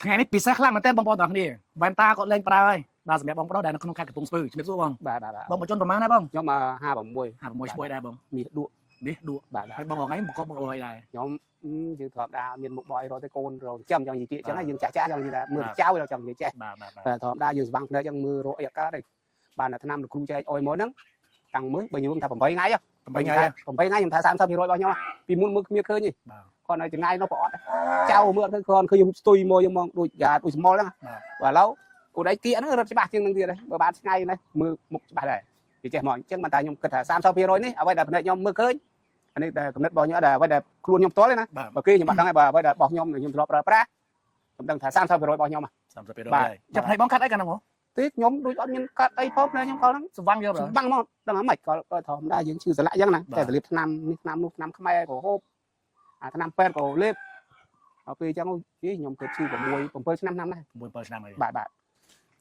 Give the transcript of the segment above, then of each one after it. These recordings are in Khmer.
ថ្ងៃនេះពិសេសខ្លាំងមែនទែនបងប្អូនទាំងអស់គ្នាវ៉ែនតាគាត់លែងប្រើហើយបាទសម្រាប់បងប្រុសដែលនៅក្នុងខេត្តកំពង់ស្ពឺជំរាបសួរបង បាទបាទបាទ បងបញ្ជនប្រហែលណាបង ខ្ញុំ56 56ឈ្មោះដែរបង មាសដួក នេះដួក បាទបាទ ហើយបងថ្ងៃមកកបបងអីដែរ ខ្ញុំយើងធម្មតាមានមុខបរអីរត់ទៅកូនរកចាំចង់និយាយពាក្យចឹងហើយយើងចាស់ចាស់ចង់និយាយថាមើលចៅចង់និយាយចេះ បាទបាទបាទ តែធម្មតាយើងស្វាំងភ្នែកចឹងមើលរកអីអត់កើតទេបានតែឆ្នាំលោកគ្រូចែកអុយមកហ្នឹងតាំងមើលបើខ្ញុំថា8ថ្ងៃ 8ថ្ងៃ 8ថ្ងៃខ្ញុំថា30%របស់ខ្ញុំពីមុនមើលគ្មានឃើញទេគាត់នៅចងាយនោះប្រអត់ចៅមើលអត់ឃើញគាត់ឃើញស្ទុយមកយើងមកដូចយ៉ាដូចស្មល់ហ្នឹងបាទឥឡូវអូនឯងគៀកហ្នឹងរត់ច្បាស់ជាងនឹងទៀតបើបានឆ្ងាយណាមើលមុខច្បាស់ដែរវាចេះមកអញ្ចឹងបានតែខ្ញុំគិតថា30%នេះអ្វីដែលភ្នែកខ្ញុំមើលឃើញអានេះដែលកំណត់របស់ខ្ញុំដែលអ្វីដែលខ្លួនខ្ញុំផ្ទាល់ទេណា បាទ បើគេខ្ញុំអត់ដឹងទេបើអ្វីដែលរបស់ខ្ញុំខ្ញុំធ្លាប់ប្រើប្រាស់ខ្ញុំដឹងថា30%របស់ខ្ញុំ 30%ហើយចាប់ឲ្យបងកាត់អីកាលហ្នឹងហ៎ ទេខ្ញុំដូចអត់មានកាត់អីផងភ្នែកខ្ញុំកាលហ្នឹង ស្វាំងយកបាទ បាំងមកដឹងហ្មងក៏ក៏ធម្មតាយើងឈឺសន្លាក់អញ្ចឹងណា បាទ តែទៅលេបថ្នាំនេះថ្នាំនោះថ្នាំខ្មែរក៏ហូបអាថ្នាំពេទ្យក៏លេបដល់ពេលអញ្ចឹងយីខ្ញុំទៅឈឺ6 7ឆ្នាំឆ្នាំដែរ 6 7ឆ្នាំហើយ បាទបាទ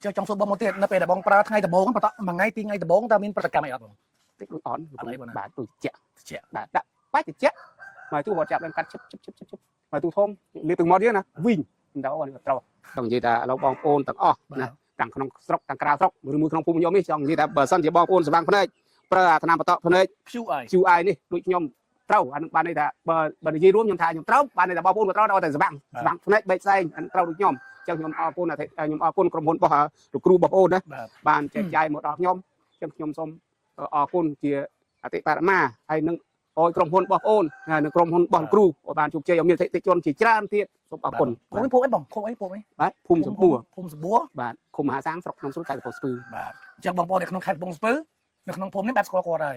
ចុះចង់សួរបងមកទៀតនៅពេលដែលបងប្រើថ្ងៃដំបូងបន្តមួយថ្ងៃពីរថ្ងៃដំបូងតើមានប្រតិកម្មអីអត់បង តិចដូចអន់ អត់អីបងណា បាទដូចជាក់ ជាក់ បាទដាក់បាច់ជាក់មកទូគាត់ចាប់ដល់កាត់ឈឹបឈឹបឈឹបឈឹបឈឹបមកទូធំលេបទឹកមាត់ទៀតណាវិញមិនដល់អត់ត្រូវចង់និយាយថាឥឡូវបងប្អូនទាំងអស់ណាទាំងក្នុងស្រុកទាំងក្រៅស្រុកឬមួយក្នុងភូមិខ្ញុំនេះចង់និយាយថាបើសិនជាបងប្អូនស្វាងភ្នែកប្រើអាថ្នាំបន្តភ្នែក QI QI នេះដូចខ្ញុំត្រូវអានឹងបានន័យថាបើបើនិយាយរួមខ្ញុំថាខ្ញុំត្រូវបានន័យថាបងប្អូនក៏ត្រូវដល់តែស្វាំងស្វាំងភ្នែកបែកផ្សែងអានឹងត្រូវដូចខ្ញុំអញ្ចឹងខ្ញុំអរគុណខ្ញុំអរគុណក្រុមហ៊ុនរបស់លោកគ្រូបងប្អូនណា បាទ បានចែកចាយមកដល់ខ្ញុំអញ្ចឹងខ្ញុំសូមអរគុណជាអតិបរមាហើយនឹងអោយក្រុមហ៊ុនរបស់បងប្អូនហើយនឹងក្រុមហ៊ុនរបស់លោកគ្រូឲ្យបានជោគជ័យឲ្យមានអតិថិជនជាច្រើនទៀតសូមអរគុណ ភូមិភូមិអីបងភូមិអីភូមិអី បាទភូមិសម្បួរ ភូមិសម្បួរ បាទឃុំមហាសាងស្រុកភ្នំស្រួយខេត្តកំពង់ស្ពឺ បាទអញ្ចឹងបងប្អូននៅក្នុងខេត្តកំពង់ស្ពឺនៅក្នុងភូមិនេះបែបស្គាល់គាត់ហើយ។